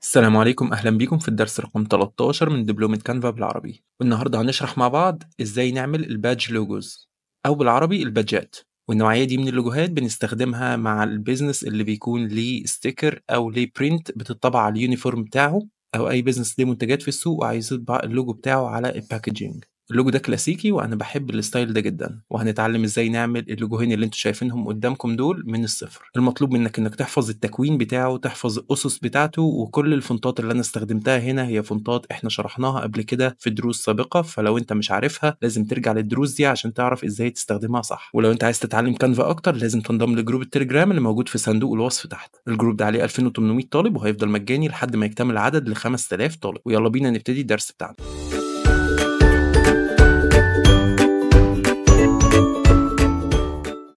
السلام عليكم، أهلا بيكم في الدرس رقم 13 من دبلومة كانفا بالعربي. والنهاردة هنشرح مع بعض إزاي نعمل ال badge logos أو بالعربي البادجات. والنوعية دي من اللوجوهات بنستخدمها مع ال business اللي بيكون ليه sticker أو ليه print بتطبع على ال uniform بتاعه، أو أي business ليه منتجات في السوق وعايز يطبع اللوجو بتاعه على ال packaging. اللوجو ده كلاسيكي وانا بحب ال style ده جدا، وهنتعلم ازاي نعمل اللوجوهين اللي انتوا شايفينهم قدامكم دول من الصفر. المطلوب منك انك تحفظ التكوين بتاعه، تحفظ الاسس بتاعته، وكل الفونتات اللي انا استخدمتها هنا هي فونتات احنا شرحناها قبل كده في دروس سابقة، فلو انت مش عارفها لازم ترجع للدروس دي عشان تعرف ازاي تستخدمها صح. ولو انت عايز تتعلم كانفا اكتر لازم تنضم لجروب التليجرام اللي موجود في صندوق الوصف تحت. الجروب ده عليه 2800 طالب وهيفضل مجاني لحد ما يكتمل العدد ل 5000 طالب. ويلا بينا نبتدي الدرس بتاعنا.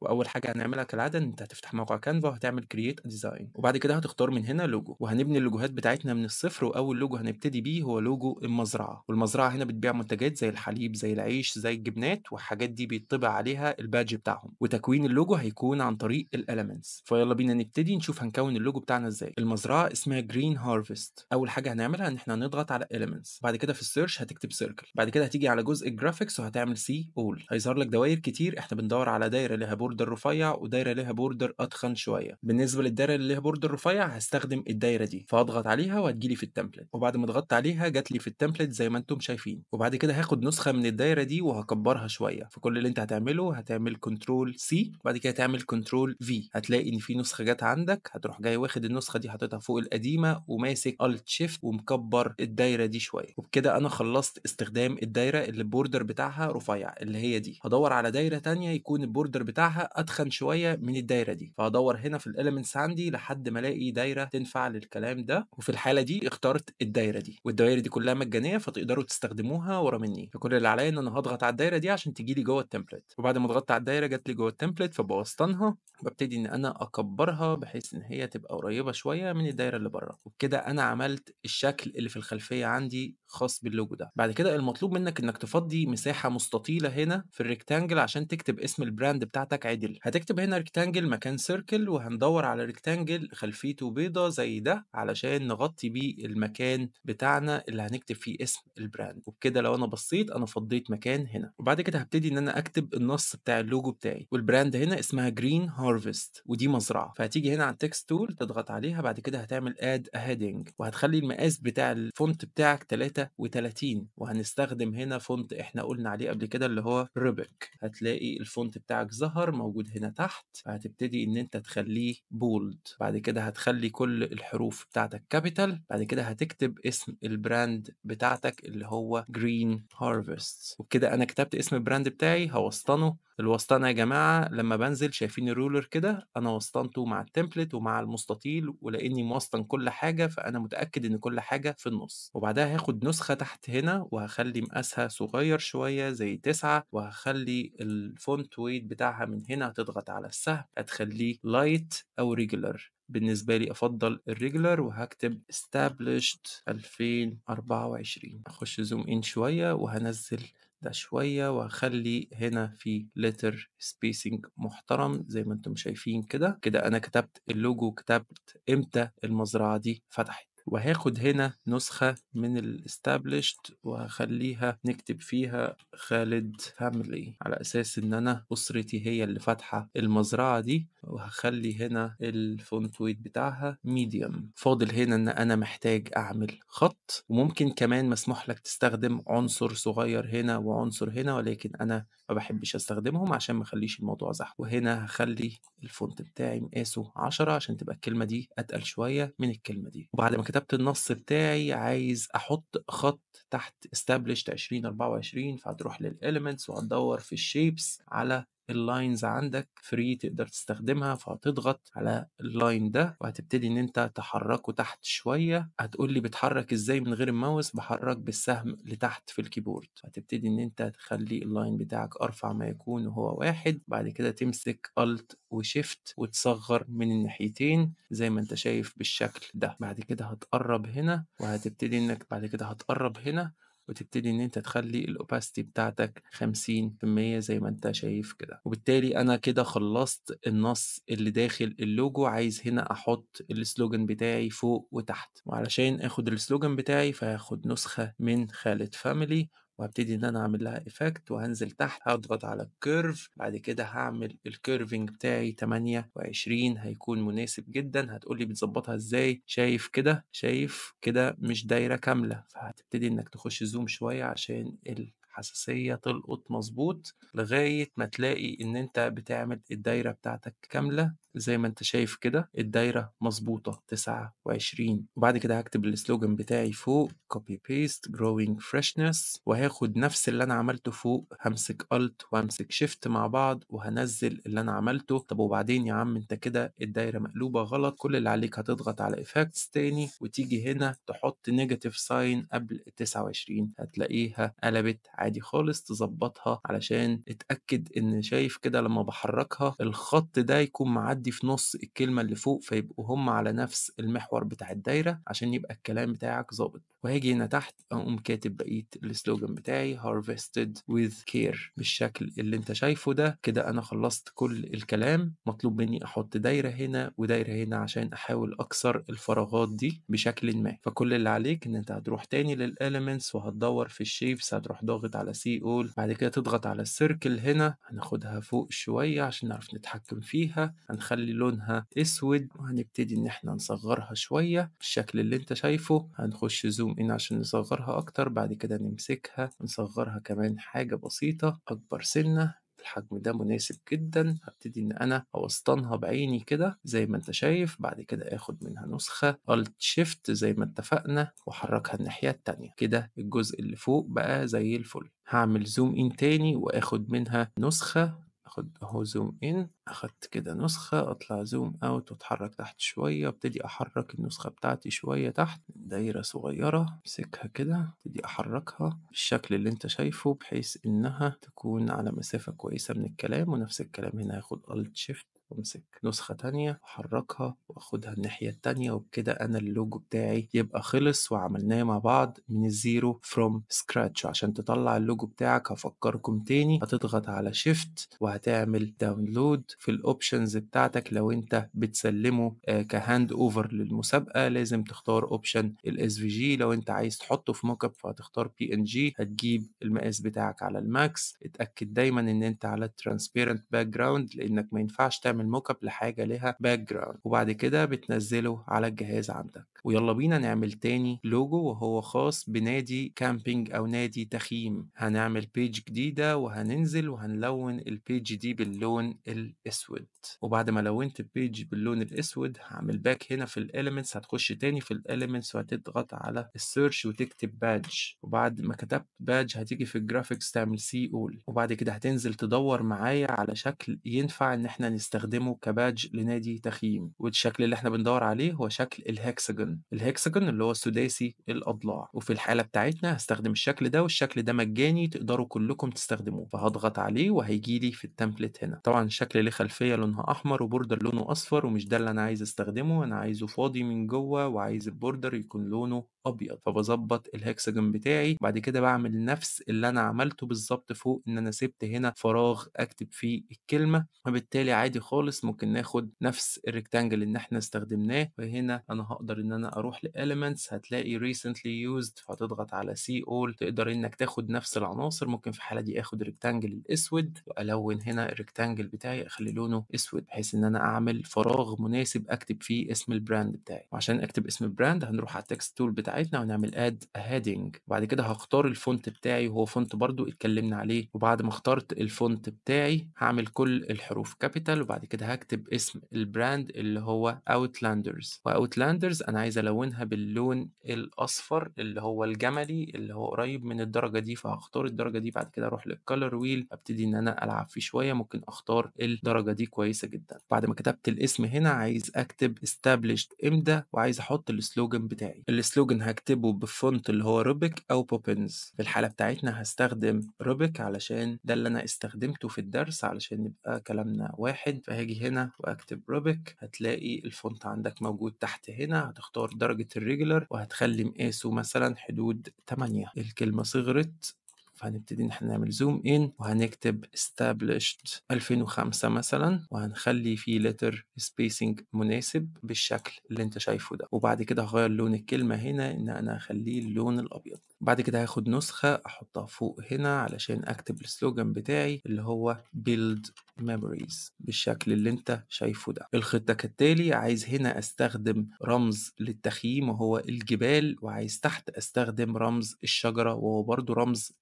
واول حاجة هنعملها كالعادة ان انت هتفتح موقع كانفا وهتعمل create design، وبعد كده هتختار من هنا لوجو، وهنبني اللوجوهات بتاعتنا من الصفر. واول لوجو هنبتدي بيه هو لوجو المزرعة، والمزرعه هنا بتبيع منتجات زي الحليب، زي العيش، زي الجبنات، والحاجات دي بيطبع عليها ال badge بتاعهم. وتكوين اللوجو هيكون عن طريق ال elements. فيلا بينا نبتدي نشوف هنكون اللوجو بتاعنا ازاي. المزرعة اسمها Green Harvest. اول حاجة هنعملها ان احنا هنضغط على elements، بعد كده في ال search هتكتب circle، بعد كده هتيجي على جزء ال graphics وهتعمل see all. هيظهر لك دوائر كتير، احنا بندور على دايرة لها border رفيع ودايره لها border اتخن شوية. بالنسبة للدايره اللي لها border رفيع هستخدم الدايرة دي، فاضغط عليها وهتجيلي في ال template. وبعد ما ضغطت عليها جات لي في ال template زي ما انتم شايفين. وبعد كده هاخد نسخه من الدايرة دي وهكبرها شوية. فكل اللي انت هتعمله هتعمل control C، وبعد كده تعمل control V، هتلاقي ان في نسخه جت عندك. هتروح جاي واخد النسخة دي حاططها فوق القديمة وماسك alt shift ومكبر الدايرة دي شوية. وبكده انا خلصت استخدام الدايرة اللي ال border بتاعها رفيع اللي هي دي. هدور على دايرة ثانية يكون ال border بتاعها اتخن شوية من الدايرة دي، فهدور هنا في ال elements عندي لحد ما الاقي دايرة تنفع للكلام ده. وفي الحالة دي اخترت الدايرة دي، والدوائر دي كلها مجانية فتقدروا تستخدموها ورا مني. فكل اللي عليا ان انا هضغط على الدايرة دي عشان تجي لي جوه ال template. وبعد ما ضغطت على الدايرة جت لي جوه ال template، فبوسطنها ببتدي ان انا اكبرها بحيث ان هي تبقى قريبه شوية من الدايرة اللي بره. وبكده انا عملت الشكل اللي في الخلفية عندي خاص باللوجو ده. بعد كده المطلوب منك انك تفضي مساحة مستطيله هنا في ال rectangle عشان تكتب اسم ال brand بتاعتك عدل. هتكتب هنا rectangle مكان circle، وهندور على rectangle خلفيته بيضة زي ده علشان نغطي بيه المكان بتاعنا اللي هنكتب فيه اسم ال brand. وبكده لو انا بصيت انا فضيت مكان هنا. وبعد كده هبتدي ان انا اكتب النص بتاع اللوجو بتاعي. وال brand هنا اسمها Green Harvest ودي مزرعة، فهتيجي هنا على ال text tool تضغط عليها. بعد كده هتعمل add heading، وهتخلي المقاس بتاع ال font بتاعك 33، وهنستخدم هنا font احنا قلنا عليه قبل كده اللي هو Rubik. هتلاقي ال font بتاعك ظهر موجود هنا تحت، فهتبتدي ان انت تخليه bold. بعد كده هتخلي كل الحروف بتاعتك capital. بعد كده هتكتب اسم ال brand بتاعتك اللي هو Green Harvest. وبكده انا كتبت اسم ال brand بتاعي. هوسطنه. الوسطنه يا جماعة لما بنزل شايفين ال ruler كده، انا وسطنته مع ال template ومع المستطيل، ولاني موسطن كل حاجة فانا متاكد ان كل حاجة في النص. وبعدها هاخد نسخه تحت هنا وهخلي مقاسها صغير شوية زي 9، وهخلي ال font weight بتاعها من هنا هتضغط على السهم هتخليه light او regular. بالنسبة لي أفضل ال regular، وهكتب established 2024. أخش zoom in شوية وهنزل ده شوية، وهخلي هنا في letter spacing محترم زي ما انتم شايفين كده. كده أنا كتبت اللوجو، كتبت إمتى المزرعة دي فتحت. وهاخد هنا نسخة من ال established وهخليها نكتب فيها خالد family على أساس إن أنا أسرتي هي اللي فاتحة المزرعة دي. وهخلي هنا ال font weight بتاعها medium. فاضل هنا إن أنا محتاج أعمل خط، وممكن كمان مسموح لك تستخدم عنصر صغير هنا وعنصر هنا، ولكن أنا ما بحبش أستخدمهم عشان ما أخليش الموضوع زحمة. وهنا هخلي ال font بتاعي مقاسه 10 عشان تبقى الكلمة دي أتقل شوية من الكلمة دي. وبعد ما كتبت النص بتاعي عايز احط خط تحت established 2024، فهتروح لل elements وهتدور في ال shapes على ال lines عندك free تقدر تستخدمها، فهتضغط على ال line ده وهتبتدي ان انت تحركه تحت شوية. هتقول لي بتحرك ازاي من غير الماوس؟ بحرك بالسهم لتحت في ال keyboard. هتبتدي ان انت تخلي ال line بتاعك ارفع ما يكون وهو 1. بعد كده تمسك Alt و Shift وتصغر من الناحيتين زي ما انت شايف بالشكل ده. بعد كده هتقرب هنا وهتبتدي انك بعد كده هتقرب هنا وتبتدي ان انت تخلي ال opacity بتاعتك 50% زي ما انت شايف كده. وبالتالي انا كده خلصت النص اللي داخل اللوجو. عايز هنا احط ال slogan بتاعي فوق وتحت، وعلشان اخد ال slogan بتاعي فهاخد نسخة من خالد family وهبتدي ان انا اعمل لها effect، وهنزل تحت هضغط على ال curve، بعد كده هعمل ال curving بتاعي 28 هيكون مناسب جدا. هتقولي بتظبطها ازاي؟ شايف كده، شايف كده مش دايرة كاملة، فهتبتدي انك تخش zoom شوية عشان الحساسية تلقط مظبوط لغاية ما تلاقي ان انت بتعمل الدايرة بتاعتك كاملة زي ما انت شايف كده، الدايرة مظبوطة 29. وبعد كده هكتب ال slogan بتاعي فوق copy paste growing freshness، وهاخد نفس اللي انا عملته فوق، همسك alt وامسك shift مع بعض وهنزل اللي انا عملته. طب وبعدين يا عم انت كده الدايرة مقلوبة غلط، كل اللي عليك هتضغط على effects تاني وتيجي هنا تحط negative sign قبل 29، هتلاقيها قلبت عادي خالص. تظبطها علشان اتأكد ان شايف كده لما بحركها الخط ده يكون معدي في نص الكلمة اللي فوق، فيبقوا هم على نفس المحور بتاع الدايرة عشان يبقى الكلام بتاعك ظابط. وهاجي هنا تحت اقوم كاتب بقية ال slogan بتاعي harvested with care بالشكل اللي انت شايفه ده. كده انا خلصت كل الكلام. مطلوب مني احط دايرة هنا ودايرة هنا عشان احاول اكسر الفراغات دي بشكل ما. فكل اللي عليك ان انت هتروح تاني لل elements وهتدور في ال shapes، هتروح ضاغط على see all، بعد كده تضغط على ال circle هنا، هناخدها فوق شوية عشان نعرف نتحكم فيها، هنخلي لونها اسود وهنبتدي ان احنا نصغرها شوية بالشكل اللي انت شايفه. هنخش zoom in عشان نصغرها اكتر، بعد كده نمسكها نصغرها كمان حاجة بسيطة اكبر سنة، الحجم ده مناسب جدا. هبتدي ان انا اوسطنها بعيني كده زي ما انت شايف، بعد كده اخد منها نسخة Alt Shift زي ما اتفقنا واحركها الناحية التانية. كده الجزء اللي فوق بقى زي الفل. هعمل zoom in تاني واخد منها نسخة، اخد اهو zoom in، اخدت كده نسخة، اطلع zoom out واتحرك تحت شوية، ابتدي احرك النسخة بتاعتي شوية تحت، دايرة صغيرة امسكها كده ابتدي احركها بالشكل اللي انت شايفه بحيث انها تكون على مسافة كويسة من الكلام. ونفس الكلام هنا هاخد Alt Shift وامسك نسخة تانية احركها واخدها الناحية التانية، وبكده انا اللوجو بتاعي يبقى خلص وعملناه مع بعض من ال zero from scratch. عشان تطلع اللوجو بتاعك هفكركم تاني، هتضغط على shift وهتعمل download في ال options بتاعتك. لو انت بتسلمه ك hand over للمسابقة لازم تختار option ال SVG، لو انت عايز تحطه في mockup فهتختار PNG، هتجيب المقاس بتاعك على ال max. اتأكد دايما ان انت على transparent background لانك ما ينفعش تعمل mockup لحاجة لها background، وبعد كده بتنزله على الجهاز عندك. ويلا بينا نعمل تاني لوجو وهو خاص بنادي camping او نادي تخييم. هنعمل page جديدة وهننزل وهنلون ال page دي باللون الاسود، وبعد ما لونت ال page باللون الاسود هعمل back هنا في ال elements، هتخش تاني في ال elements وهتضغط على ال search وتكتب badge، وبعد ما كتبت badge هتيجي في ال graphics تعمل see all، وبعد كده هتنزل تدور معايا على شكل ينفع ان احنا نستخدمه ك badge لنادي تخييم. والشكل اللي احنا بندور عليه هو شكل ال hexagon، ال hexagon اللي هو السداسي الاضلاع. وفي الحالة بتاعتنا هستخدم الشكل ده، والشكل ده مجاني تقدروا كلكم تستخدموه، فهضغط عليه وهيجي لي في ال template هنا. طبعا الشكل ليه خلفية لونها احمر و border لونه اصفر، ومش ده اللي انا عايز استخدمه، انا عايزه فاضي من جوه وعايز ال border يكون لونه ابيض، فبظبط ال hexagon بتاعي. بعد كده بعمل نفس اللي انا عملته بالظبط فوق، ان انا سبت هنا فراغ اكتب فيه الكلمة، وبالتالي عادي خالص ممكن ناخد نفس ال rectangle اللي احنا استخدمناه. وهنا انا هقدر ان انا اروح ل elements، هتلاقي recently used، فهتضغط على see all، تقدر انك تاخد نفس العناصر. ممكن في الحالة دي اخد rectangle الاسود والون هنا ال rectangle بتاعي اخلي لونه اسود، بحيث ان انا اعمل فراغ مناسب اكتب فيه اسم ال brand بتاعي. وعشان اكتب اسم ال brand هنروح على ال text tool بتاعتنا ونعمل add heading، وبعد كده هختار ال font بتاعي وهو font برضو اتكلمنا عليه. وبعد ما اخترت ال font بتاعي هعمل كل الحروف capital، وبعد كده هكتب اسم ال brand اللي هو Outlanders. و Outlanders انا عايز الونها باللون الاصفر اللي هو الجملي اللي هو قريب من الدرجة دي، فهختار الدرجة دي. بعد كده اروح لل color wheel ابتدي ان انا العب فيه شوية، ممكن اختار الدرجة دي كويسة جدا. بعد ما كتبت الاسم هنا عايز اكتب established امتى، وعايز احط ال slogan بتاعي. ال slogan هكتبه ب font اللي هو Rubik او Poppins. في الحالة بتاعتنا هستخدم Rubik علشان ده اللي انا استخدمته في الدرس علشان نبقى كلامنا واحد. فهاجي فهاجي هنا واكتب روبيك، هتلاقي ال font عندك موجود تحت هنا. هتختار درجة ال regular وهتخلي مقاسه مثلا حدود 8. الكلمة صغرت، فهنبتدي ان احنا نعمل zoom in وهنكتب established 2005 مثلا، وهنخلي فيه letter spacing مناسب بالشكل اللي انت شايفه ده. وبعد كده هغير لون الكلمة هنا ان انا اخليه اللون الابيض. بعد كده هاخد نسخة احطها فوق هنا علشان اكتب ال slogan بتاعي اللي هو build memories بالشكل اللي انت شايفه ده. الخطة كالتالي: عايز هنا استخدم رمز للتخييم وهو الجبال، وعايز تحت استخدم رمز الشجرة وهو برضو رمز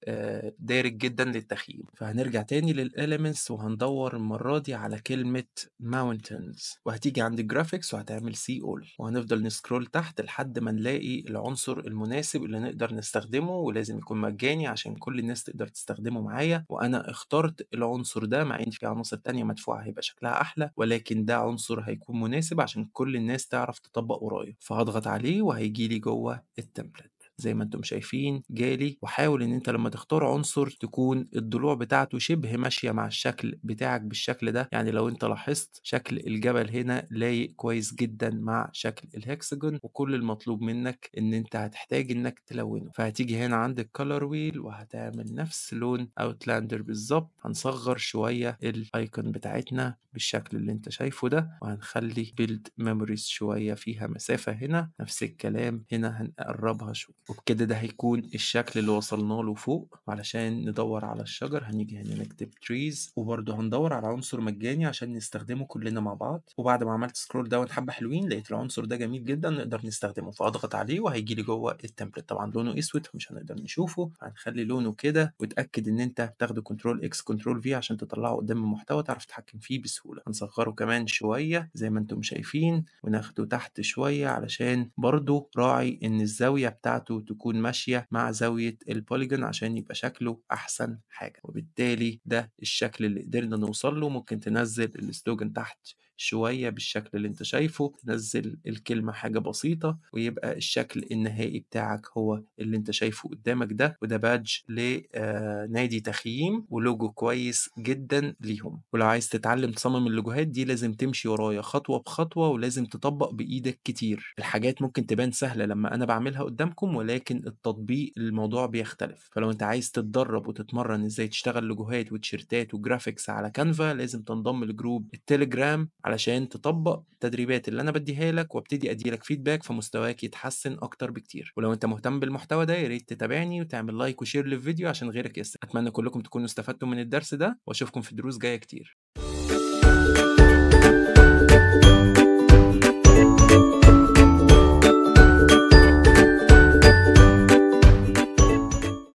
دارج جدا للتخييم. فهنرجع تاني لل elements وهندور المرة دي على كلمة mountains، وهتيجي عند ال graphics وهتعمل see all، وهنفضل ن scroll تحت لحد ما نلاقي العنصر المناسب اللي نقدر نستخدمه، ولازم يكون مجاني عشان كل الناس تقدر تستخدمه معايا. وانا اخترت العنصر ده مع ان في عناصر تانية مدفوعة هيبقى شكلها احلى، ولكن ده عنصر هيكون مناسب عشان كل الناس تعرف تطبق ورايا. فهضغط عليه وهيجي لي جوه ال template زي ما انتم شايفين جالي. وحاول ان انت لما تختار عنصر تكون الضلوع بتاعته شبه ماشية مع الشكل بتاعك بالشكل ده. يعني لو انت لاحظت شكل الجبل هنا لايق كويس جدا مع شكل ال hexagon، وكل المطلوب منك ان انت هتحتاج انك تلونه. فهتيجي هنا عند ال color wheel وهتعمل نفس لون Outlander بالظبط. هنصغر شوية ال icon بتاعتنا بالشكل اللي انت شايفه ده، وهنخلي build memories شوية فيها مسافة هنا، نفس الكلام هنا هنقربها شوية. وبكده ده هيكون الشكل اللي وصلنا له فوق. وعلشان ندور على الشجر هنيجي هنا نكتب trees، وبرده هندور على عنصر مجاني عشان نستخدمه كلنا مع بعض. وبعد ما عملت scroll down حبه حلوين لقيت العنصر ده جميل جدا نقدر نستخدمه، فاضغط عليه وهيجي لي جوه ال template. طبعا لونه اسود فمش هنقدر نشوفه، هنخلي لونه كده. وتاكد ان انت تاخده control X control V عشان تطلعه قدام المحتوى تعرف تتحكم فيه بسهولة. هنصغره كمان شوية زي ما انتم شايفين، وناخده تحت شوية علشان برده راعي ان الزاوية بتاعته تكون ماشية مع زاوية ال polygon عشان يبقى شكله أحسن حاجة. وبالتالي ده الشكل اللي قدرنا نوصل له. ممكن تنزل ال slogan تحت شوية بالشكل اللي انت شايفه، تنزل الكلمة حاجة بسيطة، ويبقى الشكل النهائي بتاعك هو اللي انت شايفه قدامك ده. وده badge لنادي تخييم ولوجو كويس جدا ليهم. ولو عايز تتعلم تصمم اللوجوهات دي لازم تمشي ورايا خطوة بخطوة، ولازم تطبق بإيدك كتير. الحاجات ممكن تبان سهلة لما أنا بعملها قدامكم، ولكن التطبيق الموضوع بيختلف. فلو انت عايز تتدرب وتتمرن ازاي تشتغل لوجوهات وتيشيرتات و graphics على Canva، لازم تنضم ل group التليجرام علشان تطبق التدريبات اللي انا بديها لك، وابتدي ادي لك feedback فمستواك يتحسن اكتر بكتير. ولو انت مهتم بالمحتوى ده يا ريت تتابعني وتعمل like و share للفيديو عشان غيرك يستفيد. اتمنى كلكم تكونوا استفدتوا من الدرس ده، واشوفكم في دروس جاية كتير.